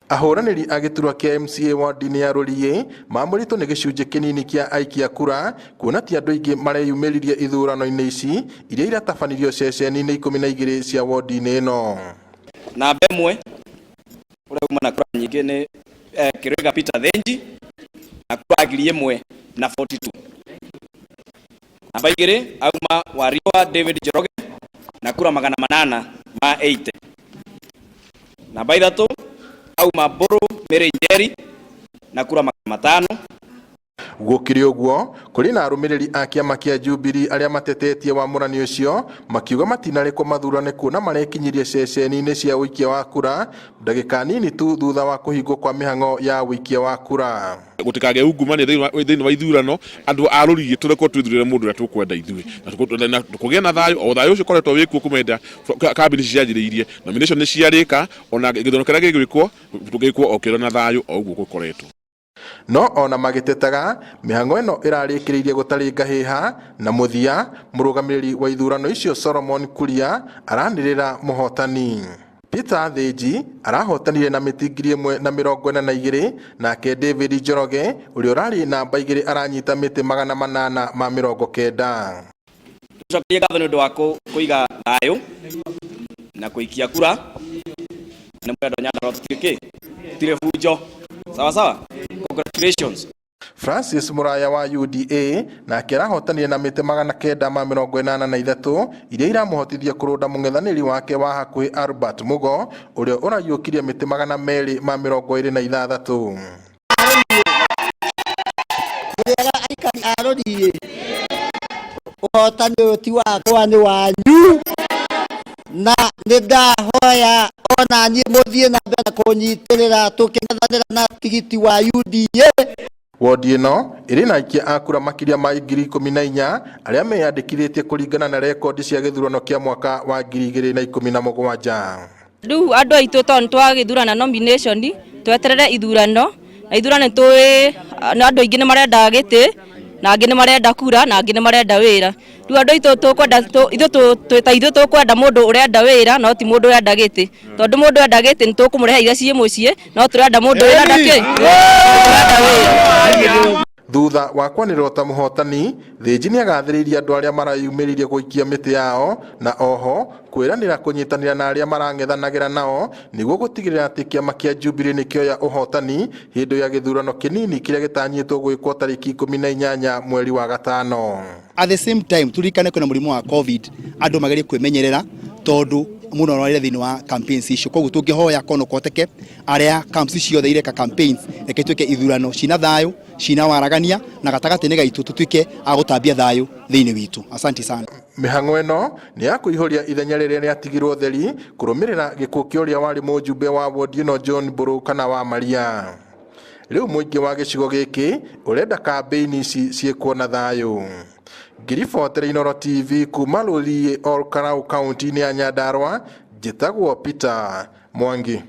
Ahũranĩri a gĩturwa kĩa MCA ward-inĩ ya Rũriĩ mamũrĩtwo nĩ gĩcunjĩ kĩnini kĩa aikia kura kuona ti andũ aingĩ mareyumĩririe ithurano-inĩ ici iria iratabanirio ceceni-inĩ 12 cia ward-inĩ ĩno. Namba 1 ũrĩa uma na kura nyingĩ nĩ Kĩrĩga Peter Thenji na kura 1,042. Namba 2 auma Wariũa David Njoroge na kura 880. Namba 3 auma Mbũrũ Mary Njeri na kura 500. Gũkĩrĩ ũguo, kũrĩ na arũmĩrĩri a kĩama kĩa Jubilee arĩa matetetie wamũrani ũcio makiuga matinarekwo mathurane kuona marekinyirie ceceni-inĩ cia ũikia wa kura ndagĩka nini tu thutha wa kũhingwo kwa mĩhang'o ya ũikia wa kura. Gũtikagĩe ungumania thĩinĩ wa ithurano, andũ a Rũriĩ tũrekwo twĩthurĩre mũndũ ũrĩa tũkwenda ithuĩ na kũgĩe na thayũ, o thayũ ũcio ũkoretwo wĩkuo kuma hĩndĩ ĩrĩa kambĩini ici cianjĩrĩirie, nomination nĩ ciarĩka, ona gĩthurano kĩrĩa gĩgwĩkwo, gĩkwo o kĩrĩ na thayũ o ũguo gũkoretwo. No ona magĩtetaga, mĩhang'o ĩno ĩrarĩkĩrĩirie gũtarĩ ngahĩha na mũthia, mũrũgamĩrĩri wa ithurano icio Solomon Kuria aranĩrĩra mũhotani. Peter Thĩnji arahotanire na mĩtĩ 1,042, nake David Njoroge ũrĩa ũrarĩ namba 2 aranyita mĩtĩ 890. Tũcokerie ngatho nĩ ũndũ wa kũiga thayũ na kũikia kura. Nĩ mwendo Nyandarua tũtirĩ kĩ? Tũtirĩ bunjo. Sawa sawa? Congratulations. Francis Muraya wa UDA nake arahotanire na mĩtĩ 983 iria iramũhotithia kũrũnda mũng'ethanĩri wake wa hakuhĩ Albert Mugo ũrĩa ũraiyũkirie mĩtĩ 226. Mũrĩega aikari a Rũriĩ, ũhotani ũyũ ti wakwa nĩ wanyu, na nĩ ndahoya ona niĩ mũthiĩ na mbere na kũnyitĩrĩra tũkĩng'ethanĩra na tigiti wa UDA. Wodi ĩno ĩrĩ na aikia a kura makĩria ma 14,000 arĩa meyandĩkithĩtie kũringana na rekondi cia gĩthurano kĩa mwaka wa 2017. Rĩu andũ aitũ tondũ nĩtwagĩthurana nomination tweterere ithurano na ithurano nĩtũĩ andũ aingĩ nĩ marenda gĩtĩ na angĩ nĩ marenda kura na angĩ nĩ marenda wĩra. Rĩu andũ aitũ tũkwenda ithuĩ ta ithuĩ tũkwenda mũndũ ũrenda wĩra no ti mũndũ ũrenda gĩtĩ, tondũ mũndũ ũrenda gĩtĩ nĩ tũkũmũrehe iria ciĩ mũciĩ, no tũrenda mũndũ ũrenda kĩ? Ũrenda wĩra. Thutha wa kwanĩrĩrwo ta mũhotani, Thĩnji nĩagathĩrĩirie andũ arĩa mareyumĩririe gũikia mĩtĩ yao na oho kwĩranĩra kũnyitanĩra na arĩa marang'ethanagĩra nao nĩguo gũtigĩrĩra atĩ kĩama kĩa Jubilee nĩkĩoya ũhotani hĩndĩ ya gĩthurano kĩnini kĩrĩa gĩtanyĩtwo gwĩkwo tarĩki 18 mweri wa gatano. At the same time turirikane kwĩna mũrimũ wa COVID, andũ magerie kwĩmenyerera tondũ mũndũ arwarire thĩinĩ wa campaigns icio, koguo tũngĩhoya korwo no kũhoteke arĩa camps ciothe ireka campaigns reke tuĩke ithurano cina thayũ cina waragania na gatagatĩ-inĩ gaitũ tũtuĩke a gũtambia thayũ thĩinĩ witũ. Asante sana. Mĩhang'o ĩno nĩ ya kũihũria ithenya rĩrĩa rĩatigirwo theri kũrũmĩrĩra gĩkuũ kĩa ũrĩa warĩ mũjumbe wa wodi ĩno John Mbũrũ kana wa Maria. Rĩu mũingĩ wa gĩcigo gĩkĩ ũrenda kambĩini ici ciĩkwo na thayũ. Ngiribotera Inooro TV kuma Rũriĩ Ol Kalou kaunti-inĩ ya Nyandarua, njĩtagwo Peter Mwangi.